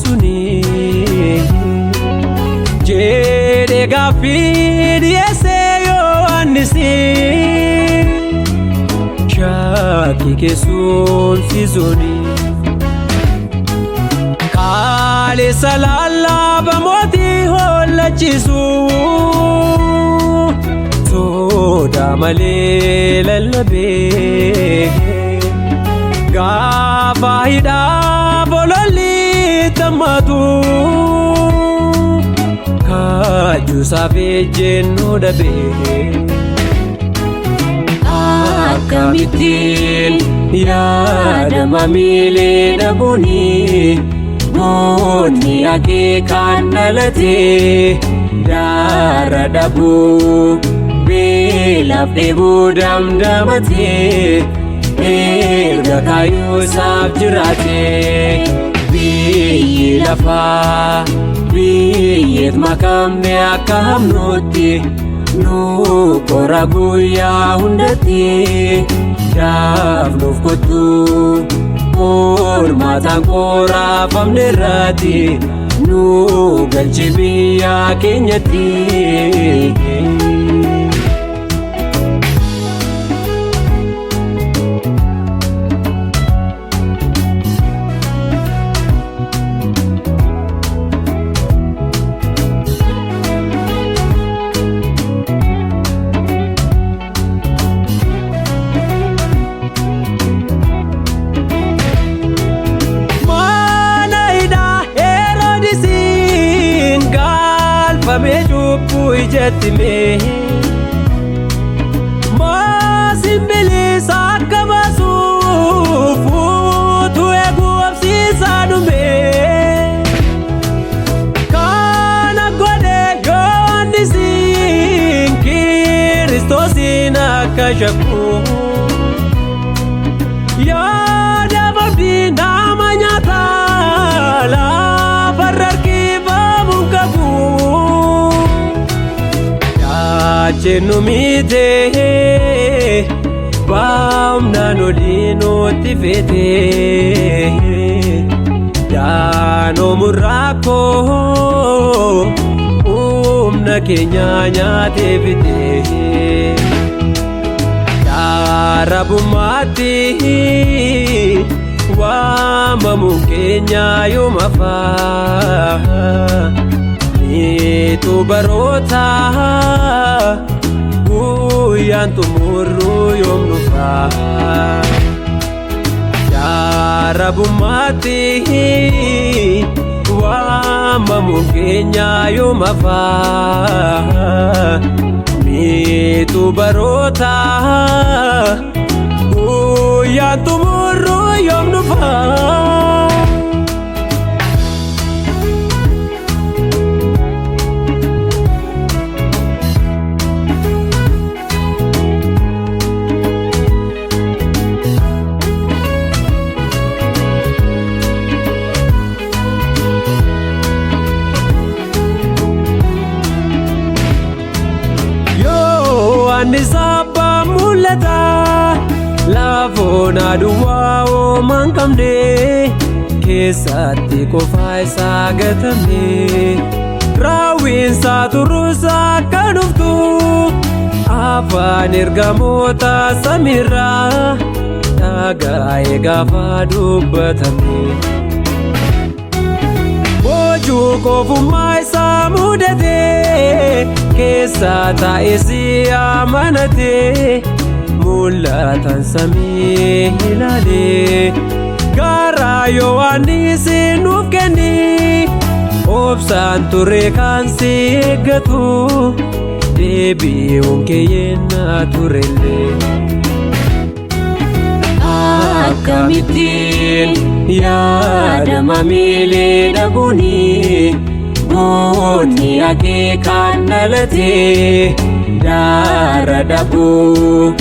suni jedhe gaaffii dhiyeessee Yohaannisi shakkii keessumsiisuuni. Kaaleessa lallaaba mootii hollachiisu sodaa malee lallabee gaafa hidhaa bololli tammatu kaajuusaaf ejjennoo dhabee. Akkamittiin yaadama miilee dhabuuni goonni akeekaan dhalatee daara dhabuu beelaaf dheebuu damdamatee erga kaayyoo isaaf jiraatee biyyi lafaa biyyeet makamne akka hamnuutti nu qora guyyaa hundatti daafnuuf kottu qormaataan qoraafamne irratti nu galchi biyya keenyatti. Mana hidhaa Heroodisiin galfamee cubbuu ijatti mee Maasiin bilisa akka baasuuf utuu eeguu absiisaa dhume. Kana godhe Yohaannisiin Kiristoosiin akka shakku. Yaada abdii nama nyaata lafarra harkifamuun qabu. Yaacheen nu miitee baamnaan olii nutti feetee daanoo murraakoo humna keenya nyaatee fitee. Darabummaatti waamamuun keenya yooma faa miitu baroota guyyaan xumurru yoom dhufaa. Darabummaatti waamamuun keenya yooma faa miitu baroota guyyaan xumurru yoom dhufaa. Yohaannis abbaa mul'ataa lafoon aduwwaa homaa hin qabne keessatti qofaa isaa gatame raawwiinsaa turuusaa akka dhuftu afaan ergamoota samiirraa dhagaa'ee gaafa dubbatame. Boojuu kofummaa isaa mudate keessa taa'ee si amanate mul'atan samii ilaalee gara Yohaannis nuuf kenni obsaan ture kan si eeggatu deebi'uun kee yennaa turellee. Akkamittiin yaadama miilee dhabuuni goonni akeekaan dhalatee daara dhabuu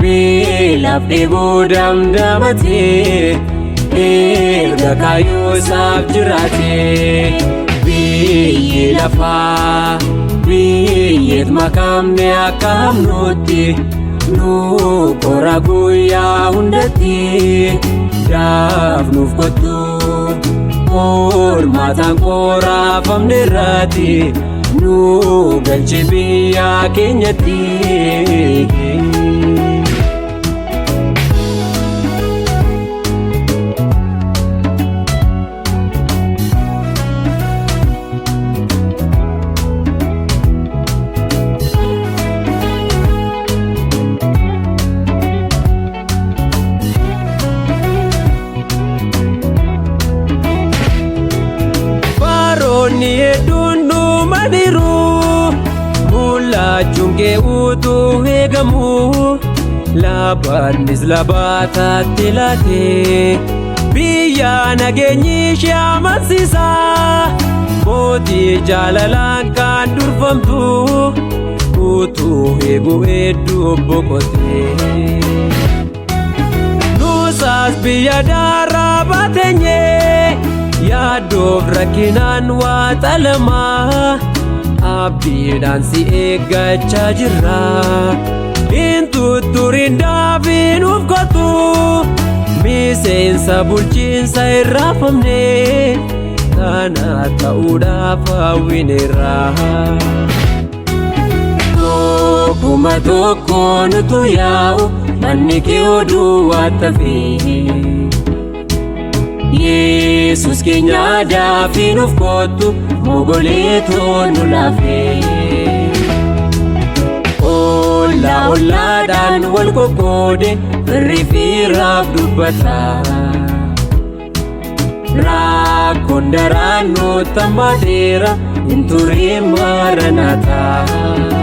beelaaf dheebuu damdamatee erga kaayyoo isaaf jiraatee biyyi lafaa biyyeet makamne akka hamnuutti nu qora guyyaa hundatti daafnuuf kottu. Qormaataan qoraafamne irraati nu galchi biyya keenyatti. Baroonni hedduun dhumaniiru, mul'achuun kee utuu eegamu, labaannis labaataatti laatee biyya nageenyi ishee amansiisa, mootii jaalalaan kan durfamtu utuu eegu hedduu boqotee. Nuusaas biyya daaraa baateenye yaaddoof rakkinaan waa xalamaa, abdiidhaan si eeggachaa jirra. Hin tutturin daafii nuuf kottu, miseensa bulchiinsa irraafamne kana ta'uudhaaf hawwineerra. Tokkuma tokko nutu yaa'u manni kee oduu waa tafee. Yesus keenya daafii nuuf kottu mogoleetoo nu lafee. Ollaa ollaadhaan wal qoqqoode firri fiiraaf dubbata. Rakkoon daraan nutti hammaateera, hin turre maranaataa.